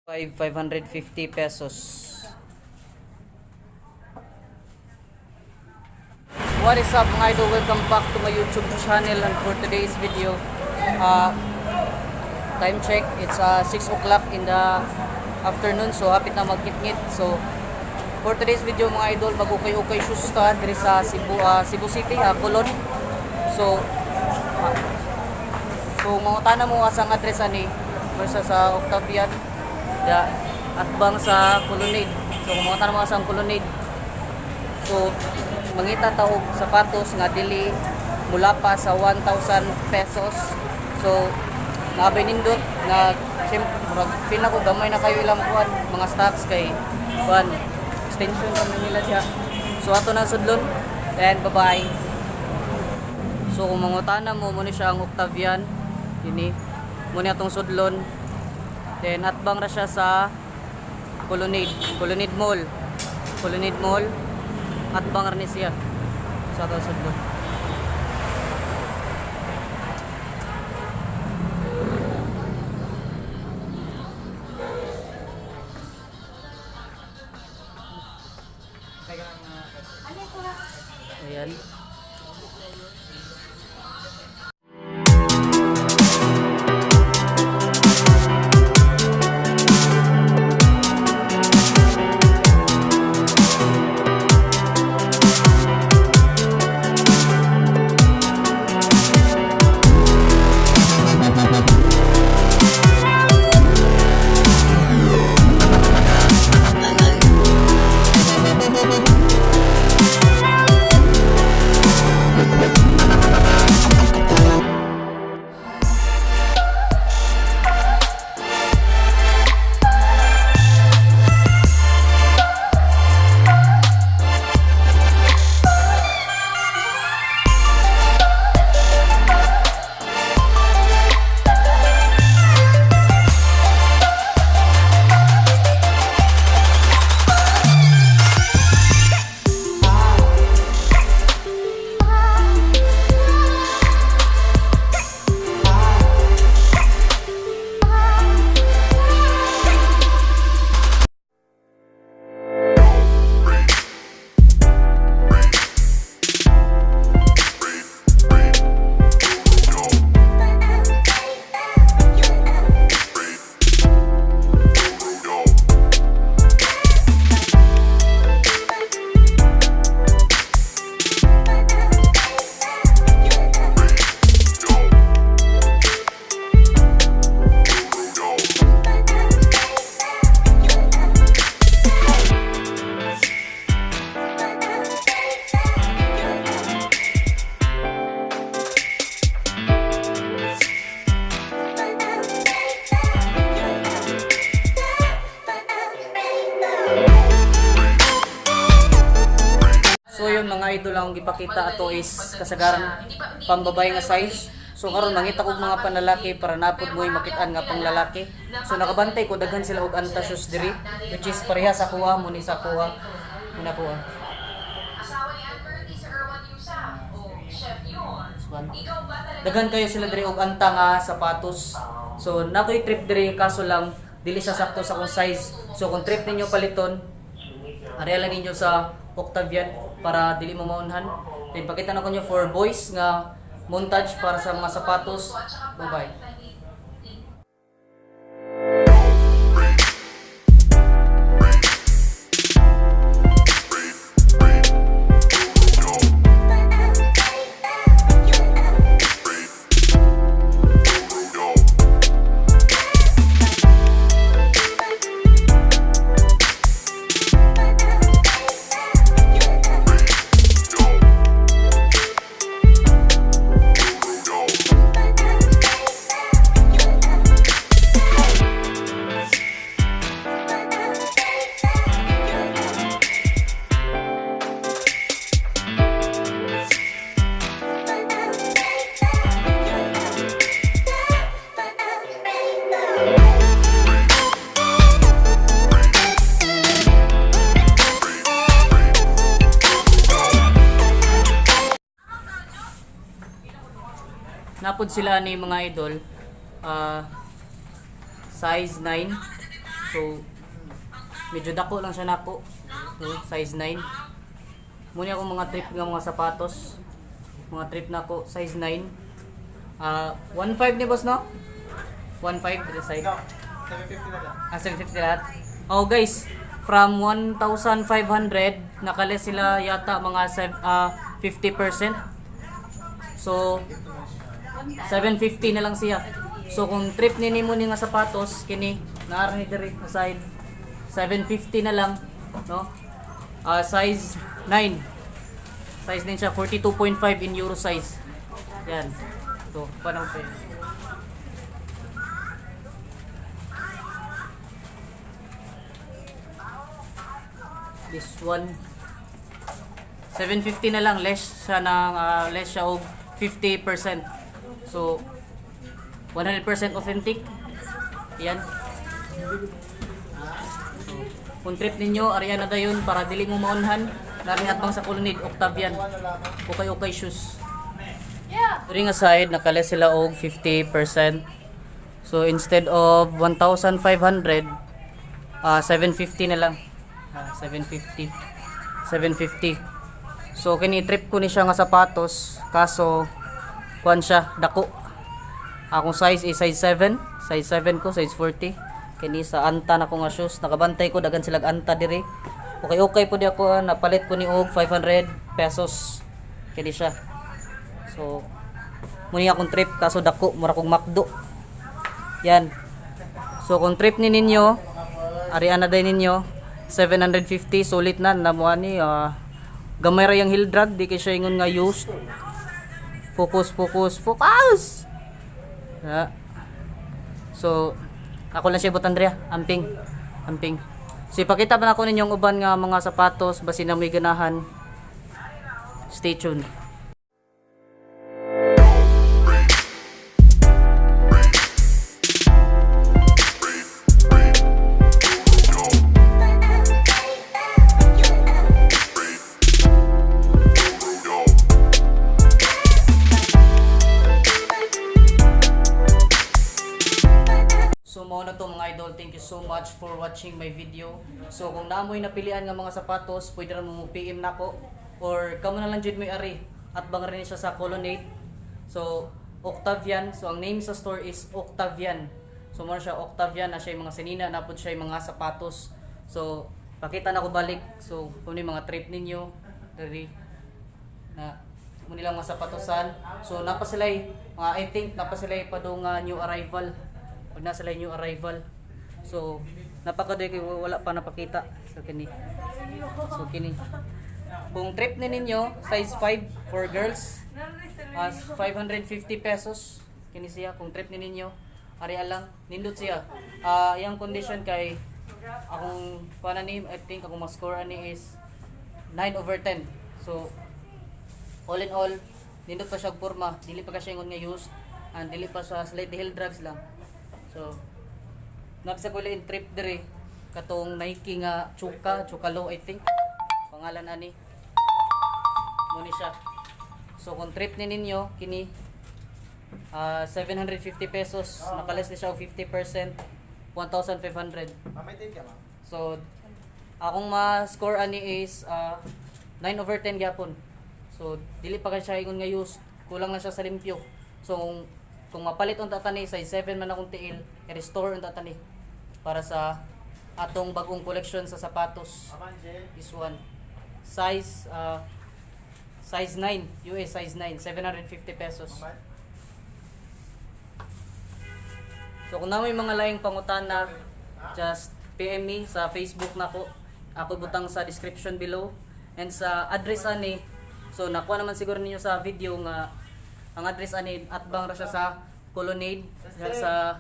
550 pesos. What is up, mga idol? Welcome back to my YouTube channel, and for today's video, time check, it's 6 o'clock in the afternoon, so hapit na magkitngit. So for today's video, mga idol, mag-ukay-ukay shoes ta diri sa Cebu, Cebu City, Colon. So mangutana mo asang address ani versa sa Octavian da atbang sa Colonnade. So mangutana mo asang Colonnade. So mangita ta og sapatos nga dili mula pa sa 1,000 pesos. So naabay nindot nga siyempre murag feel nako gamay na kayo ilang kuan mga stocks kay kuan extension ra man nila diha. So ato na sudlon. Then bye bye. So kung mangutana mo, mo ni siya ang Octavian ini mo ni atong sudlon. Then atbang ra siya sa Colonnade, Colonnade Mall. Colonnade Mall. Atbang ra ni siya sa atong sudlon. Ayan. So yun, mga idol, ang gipakita ato is kasagaran pambabay nga size. So karon mangita kog mga panlalaki para napod mo'y makitaan nga panglalaki. So nakabantay ko daghan sila og anta shoes diri, which is pareha sa kuha mo ni sa kuha. Mo na kuha. Asawa ni Ann Curtis, si Erwan Yusaf. O, chef yun. One. Ikaw ba talaga? Daghan kayo sila diri og anta nga sapatos. So nakoy trip diri, kaso lang dili siya sakto sa akong size. So kung trip ninyo paliton, areala ninyo sa Octavian para dili mo maunhan. Then pakita na ko nyo for boys nga montage para sa mga sapatos. At saka Bye bye. bakit naging Napod sila ni mga idol. Size 9. So medyo dako lang siya nako. No, size 9. Muna akong mga trip nga mga sapatos. Mga trip nako size 9. Ah, 1.5 ni boss, no? 1.5 the side. No, 750 na lang. Ah, 750 lahat. Oh guys, from 1,500 nakales sila yata mga 50%. So 750 na lang siya. So kung trip ni nimo ni nga sapatos kini naa ni diri aside 750 na lang, no? Ah, size 9. Size din siya, 42.5 in euro size. Yan. So, paano pa yun? This one 750 na lang, less siya ng less siya og 50%. So 100% authentic. Yan. So, kung trip ninyo, ariya na dayon para dili mo maunhan. Nari atbang sa Colonnade, Octavian. Okay shoes. Ring aside, nakales sila og 50%. So instead of 1,500, 750 na lang. 750. 750. So kini trip ko ni siya nga sapatos, kaso kuan siya dako. Akong size is size 7, size 7 ko, size 40. Kini sa Anta na ko nga shoes, nakabantay ko dagan silag Anta diri. Okay okay po di ako, napalit ko ni og 500 pesos. Kini siya. So muni akong trip kaso dako, mura kong McDo. Yan. So kung trip ni ninyo, arian na day ninyo 750, sulit na namuha ni gamay ra yung heel drag, di kay siya ingon nga used. Focus, focus, focus. Yeah. So ako lang siya but Andrea, amping. Amping. So ipakita pa nako ninyong uban nga mga sapatos basin na may ganahan. Stay tuned. So mao na to, mga idol, thank you so much for watching my video. So kung namoy napilian nga mga sapatos, pwede ra mo PM nako or kamo na lang jud may ari at bang rin siya sa Colonnade. So Octavian, so ang name sa store is Octavian. So mo na siya Octavian na siya yung mga sinina na pud siya yung mga sapatos. So pakita na ko balik. So kung ano yung mga trip ninyo diri na mo nilang mga sapatosan. So napasilay mga, I think napasilay pa do nga new arrival. Pag nasa sila'y new arrival. So napakadoy kay wala pa napakita. So kini. So kini. Kung trip ni ninyo size 5 for girls as 550 pesos kini siya kung trip ni ninyo. Ari lang nindot siya. Ah, iyang condition kay akong pana ni, I think akong ma-score ani is 9 over 10. So all in all, nindot pa siya og porma, dili pa ka siya ingon nga used and dili pa siya, slight heel drugs lang. So nagsa ko in trip diri katong Nike nga Chuka, Chukalo I think pangalan ani mo ni siya. So kung trip ni ninyo kini 750 pesos, nakales ni siya og 50%, 1,500. Ma'am, may take ka, ma'am. So, akong ma-score ani is 9 over 10 gyapon. So, dili pa kay siya ingon nga used, kulang lang siya sa limpyo. So, kung mapalit unta tani size 7 man akong tiil, i-restore unta tani para sa atong bagong collection sa sapatos. Ma'am Angel. This one. Size size 9, US size 9, 750 pesos. Ma'am. So kung na may mga laing pangutana, just PM me sa Facebook nako. Ako butang sa description below and sa address ani. So nakuha naman siguro ninyo sa video nga ang address ani atbang ra siya sa Colonnade diha sa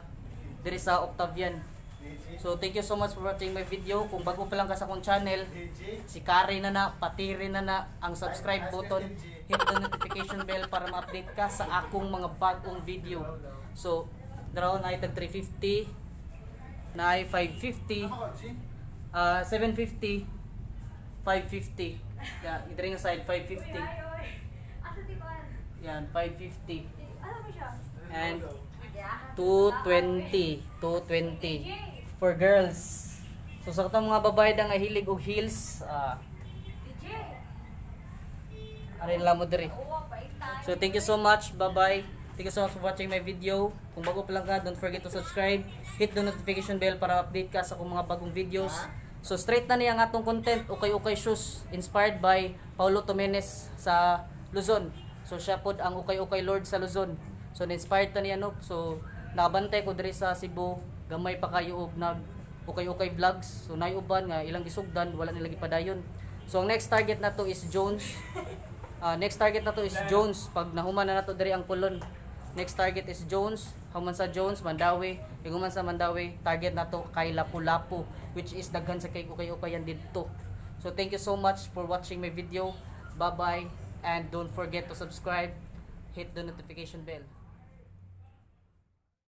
diri sa Octavian. DG. So thank you so much for watching my video. Kung bago pa lang ka sa akong channel, DG. si Kari na na, patiri na na ang subscribe button, hit the notification bell para ma-update ka sa akong mga bagong video. So, draw na itag 350, na ay 550, Ako, G. 750, 550. Yeah, idring side 550. Yan, 550. And 220, 220. for girls. So sa katong mga babae da nga hilig og heels, ari lang mo diri. So thank you so much. Bye-bye. Thank you so much for watching my video. Kung bago pa lang ka, don't forget to subscribe. Hit the notification bell para update ka sa akong mga bagong videos. So straight na niya ang atong content, Ukay Ukay Shoes, inspired by Paulo Tomenes sa Luzon. So siya pod ang Ukay Ukay Lord sa Luzon. So na-inspired ta niya, no. So nakabantay ko diri sa Cebu, gamay pa kayo og nag ukay-ukay vlogs. So naay uban nga ilang gisugdan, wala nila gipadayon. So ang next target nato is Jones. Next target nato is Jones. Pag nahuman na nato diri ang Colon. Next target is Jones. Human sa Jones, Mandaue. Human sa Mandaue, target nato kay Lapu-Lapu, which is daghan sa kay ukay-ukayan didto. So thank you so much for watching my video. Bye-bye and don't forget to subscribe. Hit the notification bell.